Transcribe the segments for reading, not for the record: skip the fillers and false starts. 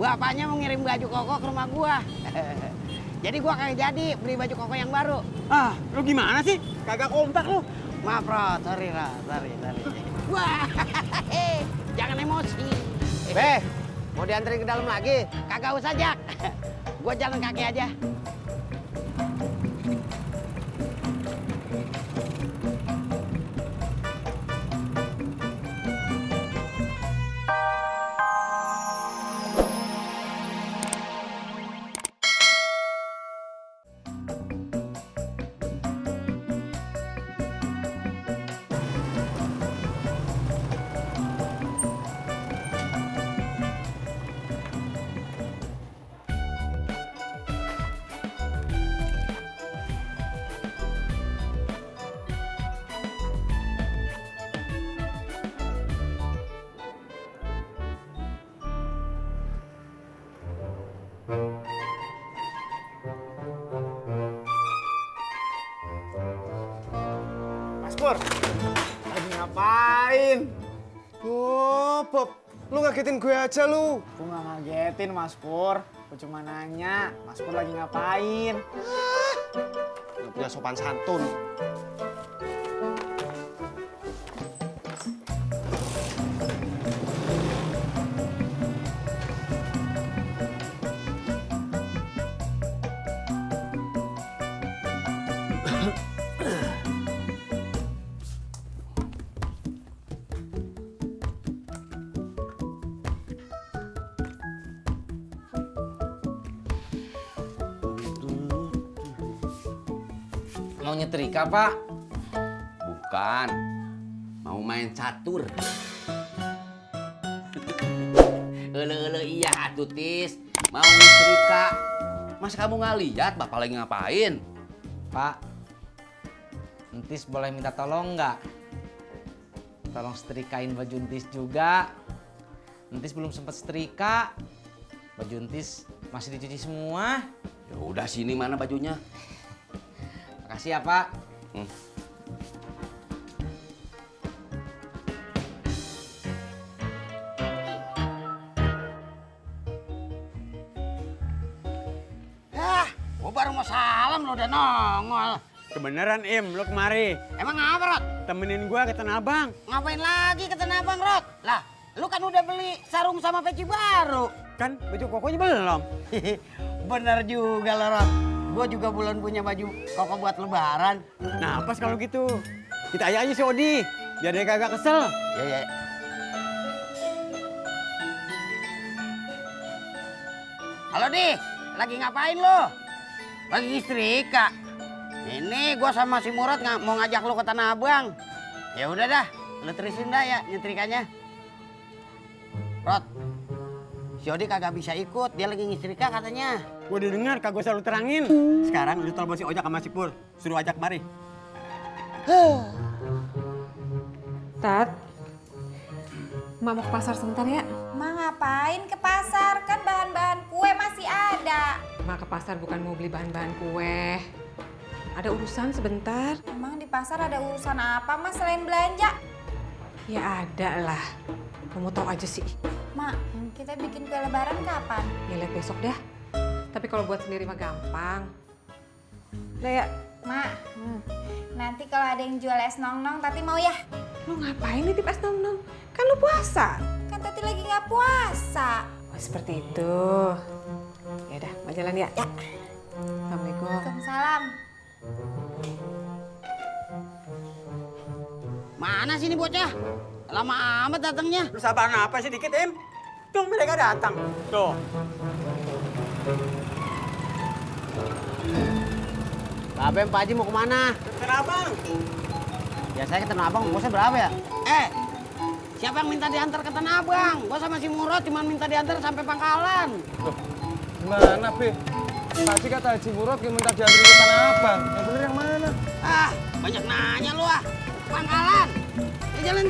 bapaknya mau ngirim baju koko ke rumah gua. Jadi gua kagak jadi beli baju koko yang baru. Ah, lu gimana sih? Kagak kompak lu. Maaf, Rod. Sorry. Wah, jangan emosi. Beh, mau dianterin ke dalam lagi? Kagak usah, Jak. Gua jalan kaki aja. Mas Pur, lagi ngapain? Oh, Bob, lu ngagetin gue aja lu. Gue nggak ngagetin Mas Pur, gue cuma nanya Mas Pur lagi ngapain? Gak punya sopan santun. Mau nyetrika, Pak? Bukan. Mau main catur. Iya atuh, Tis. Mau nyetrika. Masa kamu nggak lihat Bapak lagi ngapain? Pak, Entis boleh minta tolong nggak? Tolong setrikain baju Entis juga. Entis belum sempat setrika. Baju Entis masih dicuci semua. Ya udah, sini mana bajunya? Makasih ya, Pak. Gua baru mau salam lo udah nongol. Kebeneran Im, lu kemari. Emang apa, Rod? Temenin gua ke Tanah Abang. Ngapain lagi ke Tanah Abang, Rod? Lah, lu kan udah beli sarung sama peci baru. Kan baju kokonya belum. Bener juga lo, Rod. Gua juga belum punya baju koko buat lebaran. Nah, pas kalau gitu. Kita aja si Odi, biar dia kagak kesel. Ya. Halo, Di. Lagi ngapain lo? Lagi nyetrika. Ini gua sama si Murad mau ngajak lo ke Tanah Abang. Ya udah dah, lo terusin dah ya nyetrikanya. Rod, si Odi kagak bisa ikut, dia lagi nyetrika katanya. Gua udah dengar, kagak usah lu terangin. Sekarang lu telepon si Ojak sama si Pur, suruh ajak kemari. Tat, Mak mau ke pasar sebentar ya. Ma ngapain ke pasar? Kan bahan-bahan kue masih ada. Mak ke pasar bukan mau beli bahan-bahan kue. Ada urusan sebentar. Emang di pasar ada urusan apa Mas selain belanja? Ya ada lah. Kamu tahu aja sih. Mak, kita bikin kue lebaran kapan? Ya lihat besok dah. Tapi kalau buat sendiri mah gampang. Udah ya. Mak, nanti kalau ada yang jual es nong-nong, Tati mau ya? Lu ngapain nitip es nom-nom? Kan lu puasa. Kan Tati lagi nggak puasa. Oh seperti itu. Ya udah, mau jalan ya? Ya. Assalamualaikum. Waalaikumsalam. Mana sih ini bocah? Lama amat datangnya. Lu sabar apa sih dikit, Im? Tuh mereka datang. Tuh. Babe, Pak Haji mau kemana? Kenapa? Ya saya ke Tanah Abang, bosnya berapa ya? Siapa yang minta diantar ke Tanah Abang? Gua sama si Murad cuma minta diantar sampai Pangkalan. Gimana, Be? Tadi kata Haji Murad yang minta dianterin ke Tanah Abang. Yang bener yang mana? Banyak nanya lu ah. Pangkalan. Ya jalan.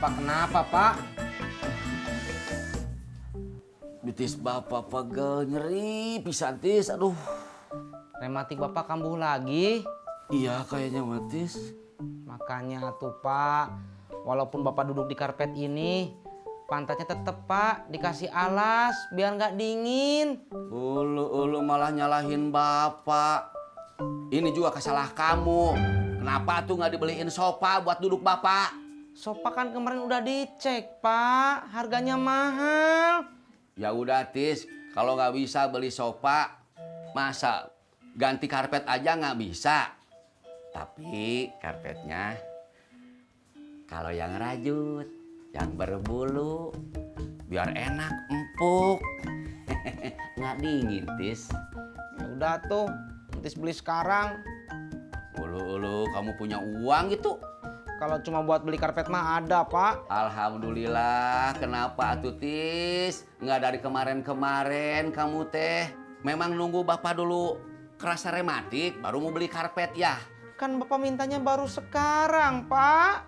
Bapak kenapa, Pak? Bitis bapak pegel nyeri pisan tis. Aduh. Rematik Bapak kambuh lagi. Iya kayaknya matis. Makanya tuh, Pak. Walaupun Bapak duduk di karpet ini, pantatnya tetep, Pak, dikasih alas biar nggak dingin. Ulu malah nyalahin bapak. Ini juga kesalah kamu. Kenapa tuh nggak dibeliin sofa buat duduk bapak? Sofa kan kemarin udah dicek, Pak. Harganya mahal. Ya udah tis, kalau nggak bisa beli sofa, masa ganti karpet aja nggak bisa. Tapi karpetnya kalau yang rajut, yang berbulu, biar enak, empuk, nggak dingin tis. Ya udah tuh, Entis beli sekarang. Ulu kamu punya uang gitu? Kalau cuma buat beli karpet mah ada, Pak. Alhamdulillah, kenapa atuh tis? Nggak dari kemarin-kemarin kamu teh. Memang nunggu bapak dulu kerasa rematik, baru mau beli karpet ya? Kan Bapak mintanya baru sekarang, Pak.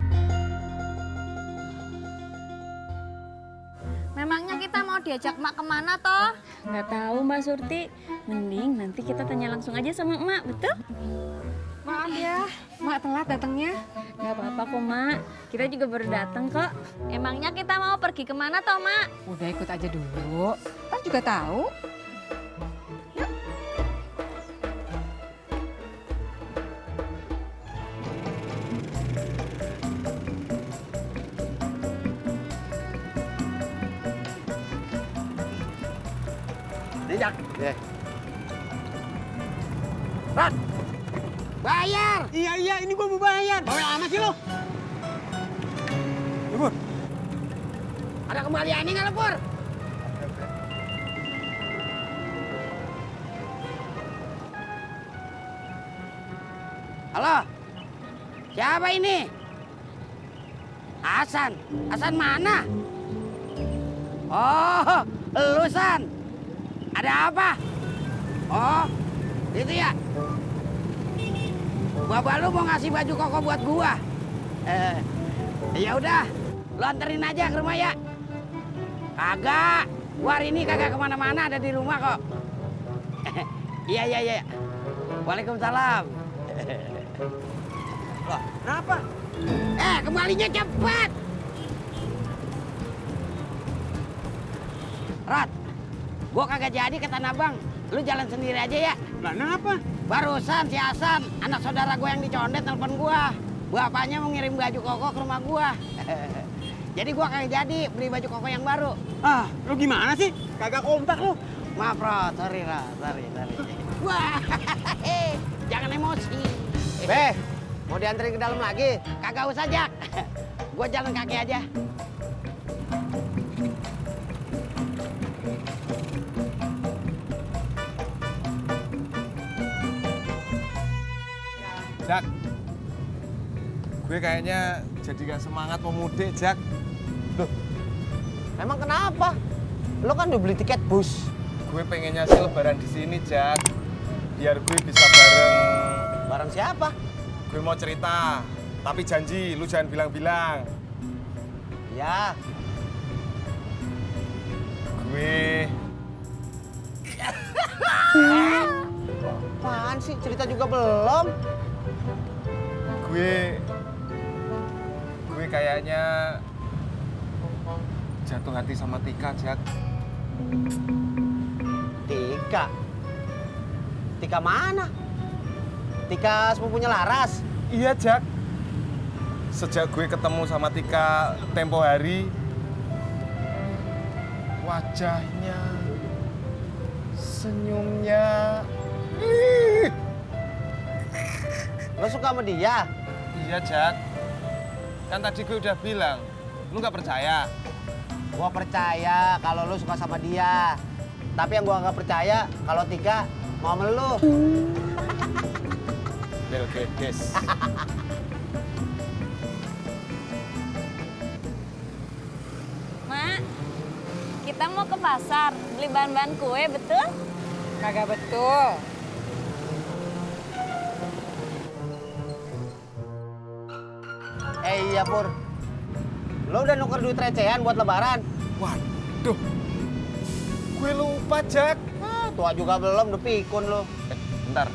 Memangnya kita mau diajak mak kemana toh? Nggak tahu Mbak Surti. Mending nanti kita tanya langsung aja sama emak, betul? Maaf ya, mak telat datangnya. Nggak apa-apa kok, Mak. Kita juga baru datang kok. Emangnya kita mau pergi kemana toh mak? Udah ikut aja dulu. Ntar juga tahu. Jak. Rat, bayar. Iya, ini gua mau bayar. Bawel amat sih lo. Pur. Ada kembaliannya nggak lo, Pur? Halo, siapa ini? Hasan. Hasan mana? Oh, lu San. Ada apa? Oh, itu ya. Bapak lu mau ngasih baju koko buat gua. Ya udah, lu anterin aja ke rumah ya. Kagak, gua hari ini kagak kemana-mana, ada di rumah kok. Iya. Waalaikumsalam. Lah, kenapa? Kembalinya cepat. Rat, gua kagak jadi ke Tanah Abang. Lu jalan sendiri aja ya. Lah, kenapa? Barusan si Hasan, anak saudara gue yang dicondet, telepon gua. Bapaknya mau ngirim baju koko ke rumah gua. Jadi gua kagak jadi beli baju koko yang baru. Ah, lu gimana sih? Kagak kompak lu. Maaf, Rot. Sorry. Wah, jangan emosi. Beh, mau dianterin ke dalam lagi? Kagak usah, Jak. Gua jalan kaki aja. Jak, gue kayaknya jadi gak semangat mau mudik, Jak. Loh, emang kenapa? Lo kan udah beli tiket bus. Gue pengennya sih lebaran di sini, Jak. Biar gue bisa bareng. Bareng siapa? Gue mau cerita, tapi janji lu jangan bilang-bilang. Ya, Gue apaan sih? Cerita juga belum. Gue kayaknya jatuh hati sama Tika, Jak. Tika? Tika mana? Tika sepupunya Laras? Iya, Jak. Sejak gue ketemu sama Tika tempo hari, wajahnya, senyumnya. Lo suka sama dia? Iya, Jak. Kan tadi gue udah bilang, lu nggak percaya. Gua percaya kalau lo suka sama dia. Tapi yang gua nggak percaya kalau Tika mau sama lo. Del Gedes. Mak, kita mau ke pasar beli bahan-bahan kue, betul? Kagak betul. Iya Pur, Lo udah nuker duit recehan buat lebaran? Waduh, gue lupa, Jak. Ah, tua juga belum, udah pikun lo. Bentar,